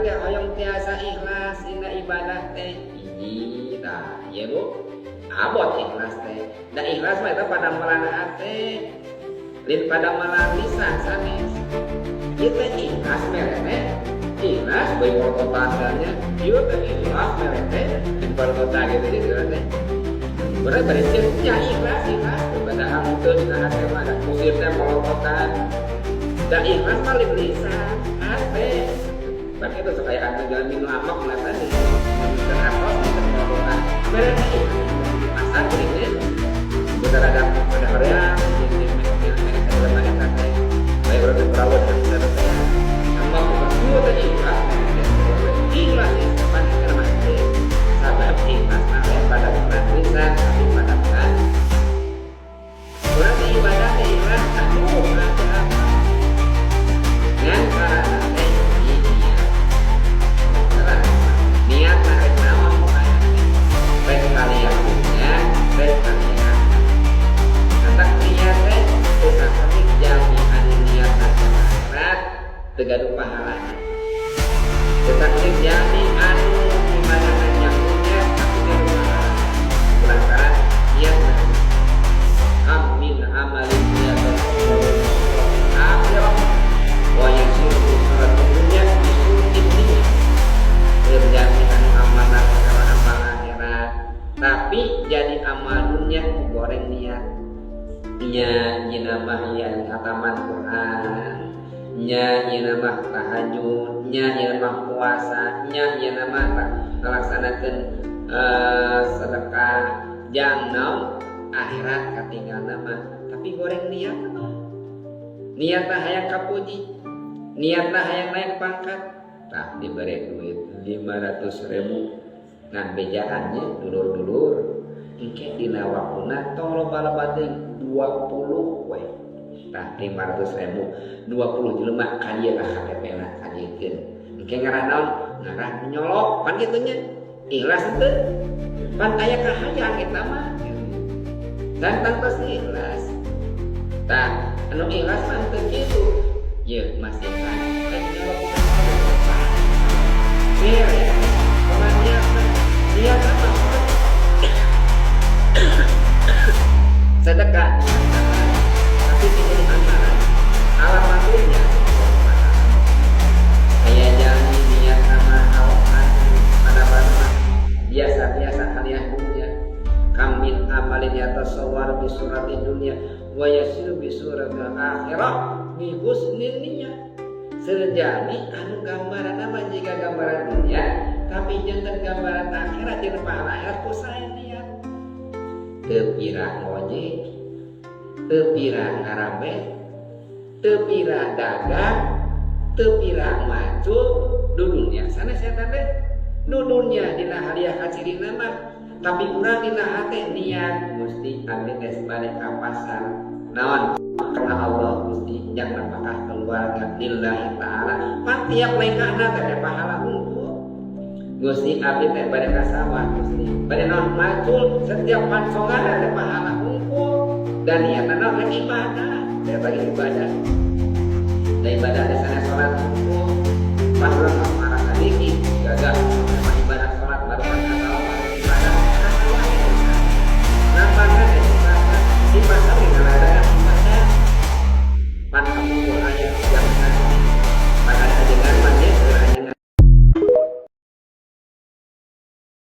abdi teh hoyong tiasa ikhlas dina ibadah teh. Hiji tah, ieu Bu. Abot ikhlas teh. Da ikhlas mah eta padamelan hate. Lain padamelan lisan sanes. Ieu teh ikhlas mere teh. Ikhlas bae porototan nya. Ieu teh ikhlas mere teh. Di porotota gitu gitu teh. Berat bari nya ikhlas ikhlas. Padahal henteu dina hate mah da kusir teh porototan. Da ikhlas mah lain lisan, hate. Bahkan itu supaya anu jalmi nu amok mah tadi. Mun atos mun porototan. Mere teh ikhlas. Di pasar geuning nya. Bentar ada pada hoream jeung jeung eta teh. Bae urang teh perawat dan teh. Amok ieu teh ikhlas. Ikhlas ya pan eta mah teh. Sabab ikhlas mah lain padamelan lisan tapi padamelan. Urang teh ibadah teh ikhlas aduh ada apa. Ngan karana teh niat. Niat mah rek naon aya teh. Rek kalian dunya, rek kalian akhirat. Matak niat teh teu sakedik jalmi anu niatna ka akhirat teu gaduh pahalana. Teu sakedik jalmi anu ibadahna jang dunya tapi gaduh pahala. Lantaran niatna kam min amalin akhirah wa yasiru bi suratil dunya bi su'in niyyah. Terjadi anu amalna perkara amal akhirat tapi jadi amal dunya goreng niat nya nya mah yang khataman Quran nya nya mah tahajud nya nya mah puasa nya nya mah ngalaksanakeun sedekah jang naon akhirat katinggalna mah tapi goreng niat mah niatna hayang kapuji niatna hayang naik pangkat tah diberi duit 500.000 nah bejaannya dulur-dulur engke dina waktuna tong loba-loba teuing 20 we tah 500.000 20 jelema ka dieu ka KTP na kajiekeun engke ngarah naon ngarah nyolok pan kitu nya ikhlas teu pan aya kahayang eta mah dan tangtos ikhlas tah anu ikhlas mah teu kitu ieu masih kan rek nyolok ka mere kumaha niatna niatna mah sedekah niatna tapi tidak amalan alamat dunya aya jalmi niat sama awak pada mah biasa-biasa kalian dunya kam min amalin yatasawwar bi suratin dunya wa yasiru bi suratil akhirah bi husnil niyyah. Sejami anu gambaran nama jika gambaran dunia tapi janten gambaran akhirat jeung pahala akhirat ku sae niat teu pira ngojek teu pira ngarabe teu pira dagang teu pira macul dudunya sanes eta teh dudunya dina hadiah kacirina mah tapi urang dina hate niat Gusti abdi teh balik ka pasar naon karena Allah Gusti jang nafkah keluarga lillahi ta'ala pan tiap lengkahna teh pahala unggul Gusti abdi teh bade ka sawah Gusti bade naon macul setiap pansongan teh pahala unggul dan niatna naon rek ibadah teh bagi ibadah da ibadah teh sanes salat unggul pas urang